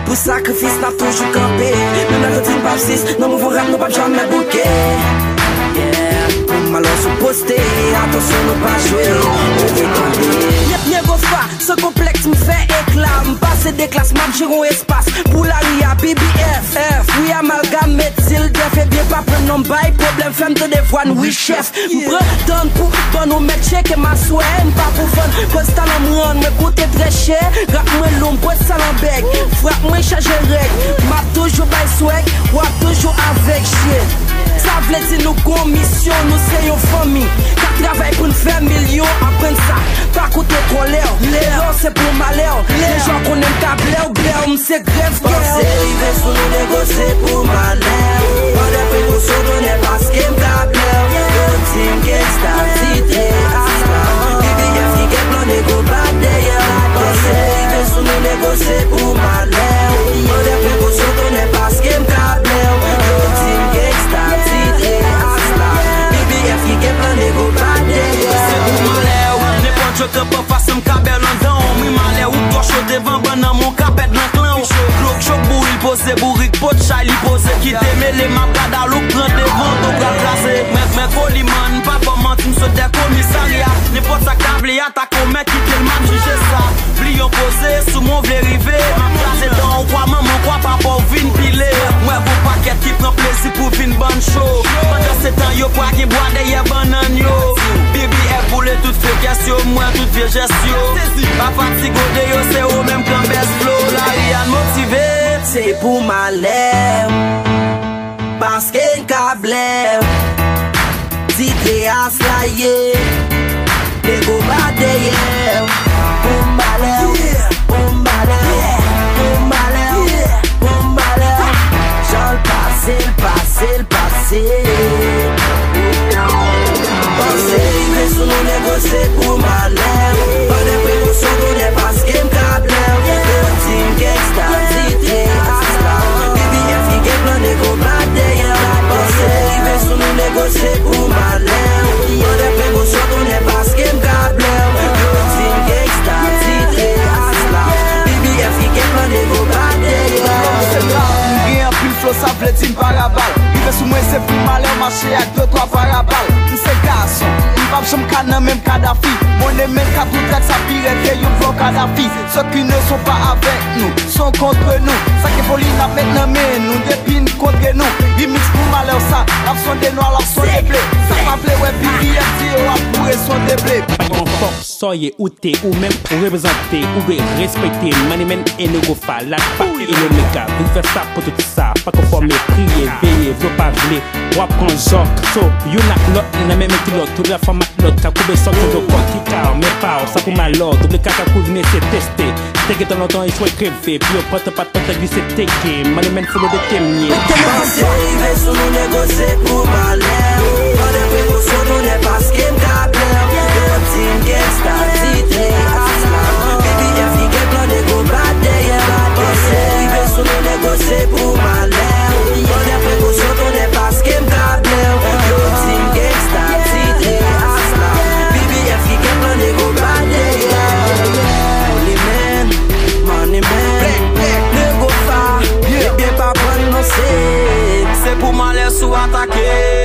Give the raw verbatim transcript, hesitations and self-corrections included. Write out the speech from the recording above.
Pou sakrifis n ap toujou kanpe. Menm lè yo di n p ap sis, nan mouvman rap nou p ap janmen bouke. Yeah. Pou malè sou poste, atansyon nou pa jwe. Ou vin tande. Yep, Nego Fa, san konplèks m fè ekla. M pase de klas, m ap jere yon espas. Pou lari a, B B F, F, wi, amalgam, met zil, dèf, ebyen pa pran non bay pwoblèm, fè m tande vwa n, wi, chèf. M pran tan pou ban nou mèt tcheke m aswè, m pa pou vann, koz talan m rann mwen koute trè chè. Rap mwen lou, m pwès talan bèg, frap mwen chaje règ. M ap toujou bay swag, w ap toujou avèg, shit. Sa vle di nou gon misyon, nou se yon fanmi k ap travay pou n fè milyon, aprann sa, pa koute kòlè w. Erè w se pou malè w, deja w konnen m ka blè w, blè w, m se grèv kè w. Panse rive sou nou, Nego, se pou malè w. Pran de prekosyon, tonnè, paske m ka blè w. Yo di m gangsta, titre asla. B B F ki gen plan, Nego bat dèyè w. Panse rive sou nou, Nego, se pou malè w. Pran de prekosyon, tonnè, paske m ka blè w. Yo di m gangsta, titre asla. B B F ki gen plan, Nego bat dèyè w. Se pou malè w. Nenpòt yo kanpe anfas, m ka bè w nan dan w. M ri malè w, ou twò cho devan bann nan, men w ka pèd nan klan w. Glok chòk bouri, l poze bourik, pot chay li poze, kite mele, m ap gad alouk pran devan, to pral kraze. Mwen, mwen Koliman, pa fè manti, m sot dè komisarya. Nenpòt sa k ta vle atake w, mèt kite l, m ap jije sa. Bliye w poze, sou mwen w vle rive, m ap kraze dan w, kwa manman w, kwa papa w vin pile. Mwen gon pakèt ki pran plezi pou vin bann cho. Pandansetan, yo pral gen bwa dèyè bannann yo. B B F boule tout fekès yo, m wè tout vye jès yo. Pa fatige w de yo, se ou menm k nan bèz flo. Lari a n motive. Se pou malè w, paske n ka blè w. Titre asla ye, Nego bat dèyè w. Pou malè w, pou malè w, pou malè w, pou malè w. Jan l pase, l pase, l pase. Panse rive sou nou, Nego, se pou malè w. Pran de prekosyon, tonnè, paske m ka blè w. Yo di m gangsta, titre asla. B B F ki gen plan, Nego bat dèyè w. Panse rive sou nou, Nego, se pou malè w. Pran de prekosyon, tonnè, paske m ka blè w. Yo di m gangsta, titre asla. B B F ki gen plan, Nego bat dèyè w. M gen anpil flo, sa vle di m parabal. Rive sou mwen, se pou malè w, mache ak de twa parabal. M se gason, m p ap janm ka nan menm Kadafi. Mwen e men ka tou trèt, sa pi rèd ke yon vlò Kadafi. Ceux qui ne sont pas avec nous sont contre nous. Sa ke foli n ap met nan men nou depi n kontre nou. Remix pou malè w sa, n ap sonde nwa, l ap sonde ble. Sa pa vle wè B B F di yo ap boure sonde ble. Yon fòk sòye ou te ou menm ou reprezante, ou dwe respekte Money Man e Nego Fa, la pa e Omega. Vin fè sa pou tout sa, pa konfòme, priye, veye, vle w pa vle, w ap pran jòk. So, youn ak lòt, nan menm kilòt, tout la fanm ak lòt, ka koube sòk, koube kòk, ki ka men pa w, sa pou malè w, double kaka kouzine se teste. Te gentan lontan echwe kreve, pi yo pòt pa t pòt glise teke, Money Man folo de temye. Panse rive sou nou, Nego, se pou malè w. Pran de prekosyon, tonnè, paske m ka blè w. Yo di m gangsta, titre asla. B B F ki gen plan, Nego bat dèyè w. Panse rive sou nou, Nego, se pou malè w. Pran de prekosyon, tonnè, paske m ka blè w. Yo di m gangsta, titre asla. B B F ki gen plan, Nego bat dèyè w. Holy Man, Money Man, Nego Fa, ebyen pa prann non se. Se pou malè w atake.